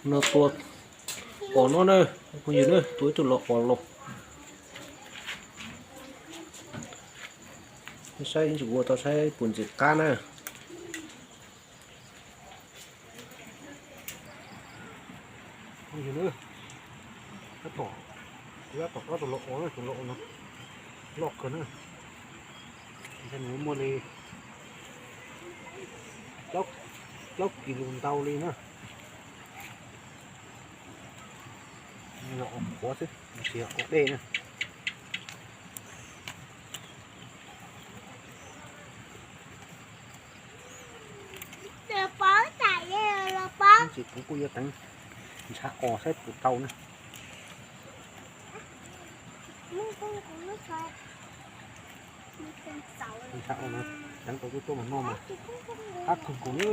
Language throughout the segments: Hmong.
No tua os no na, phooj ywg na, tua ib tug los os los. Saib ntsis kuv ua tau saib puas ntxim qab na. Phooj ywg na, tab tom, tab tom ob tug los os na, tus los os no loj kawg na. Nws muaj li plaub kis lus ntau li na. Los os qhuav xwb, tsis yog os dej na. Tab sis kuv kuj yuav teev ntshav os saib puas tau na. Ntshav os no teev tau tuaj tuaj mas noj mas qab kawg nkaus na.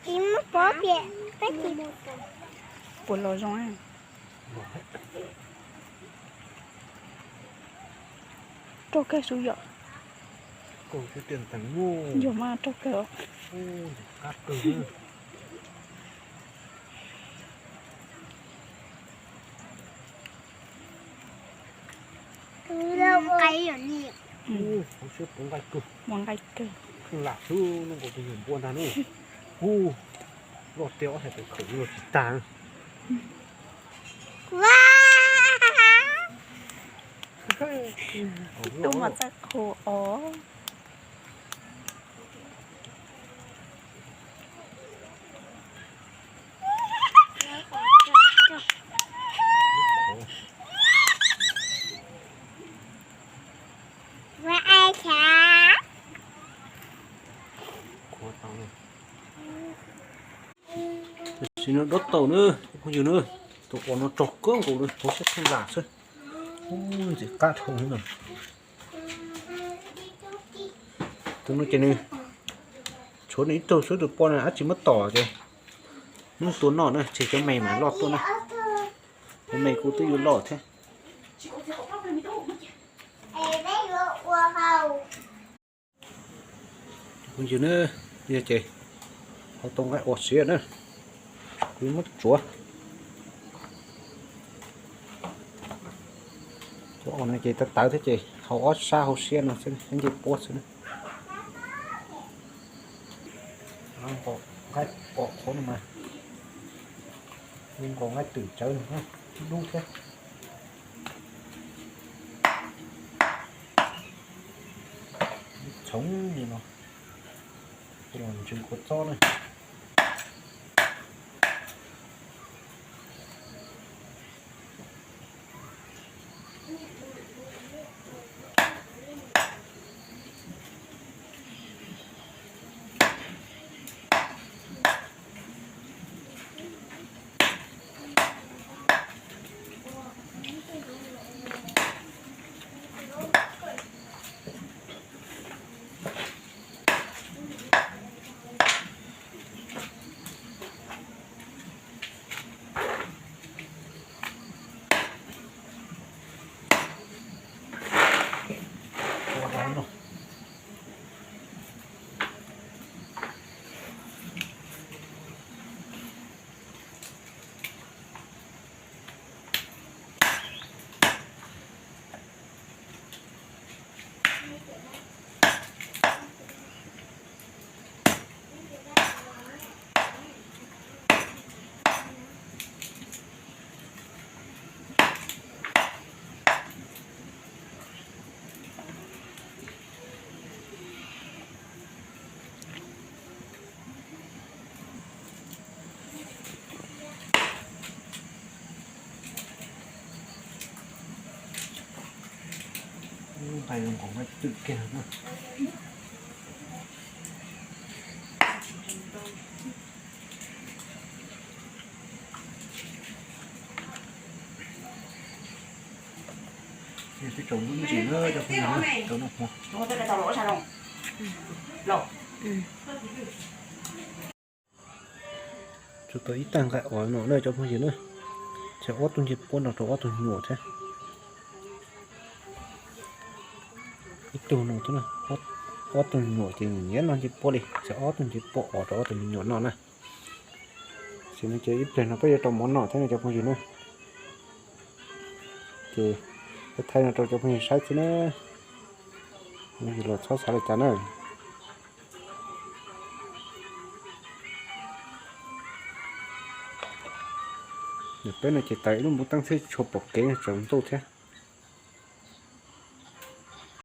Tsis muaj pob pem, peb tsis puas los zoo. Rau kawg xwb yom. Yog mas rau kawg. Nqaij, hauv siab puv nqaij kawg. Muaj nqaij kawg. Kheej lam xwb, nub nkaus tus nyuam npua ntag nub. Hu, loj tiag ob sab tes khawm los tsis tag. Tub mas txaij qhua os. Tam sim no dob tau na, phooj ywg na, tus os no rog kawg nkaus li, hauv siab kheej lam xwb. Ntxim qab dhau na. Tus no ces nws tshuav nws ib tug xwb, tus poj no dab tsi muab tom ces muab tua noj na, tseg cov me mas loj tuaj na. Cov me kuj twb yuav loj thiab. Phooj ywg na, yog ces hau tau nqaij os siav na, kuv muab tsuav. Cov os no ces tawv tawv thiab ces hau ob sab hauv siab no xwb, nce puab xwb na. Nqaij os qhuav no mas, nqaij twm tsawv no, dub dub thiab. Txhoov li no, los ntsws kua txob na. Nqaij zoo nkaus nqaij twm kiag na. Twb tsaus ntuj ib ntsis na cov phooj ywg na, rau noj hmo. Tsuas tau ib tag nqaij os no na cov phooj ywg na. Ces ob tug ncej puab no rau ob tug me nyuam thiab. Ib tug no, ob tug me nyuam ces nyiam noj ncej puab li, ces ob tug ncej puab os rau ob tug me nyuam noj na. Ces no ces ib pliag no peb yuav rau mov noj thiab no cov phooj ywg na. Ces thaij no rau cov phooj ywg saib xwb na, los txhob xav li cas na. Peb no ces tawm ib lub npua teeb thiab tsis tshua pom kev, tsaus ntuj thiab.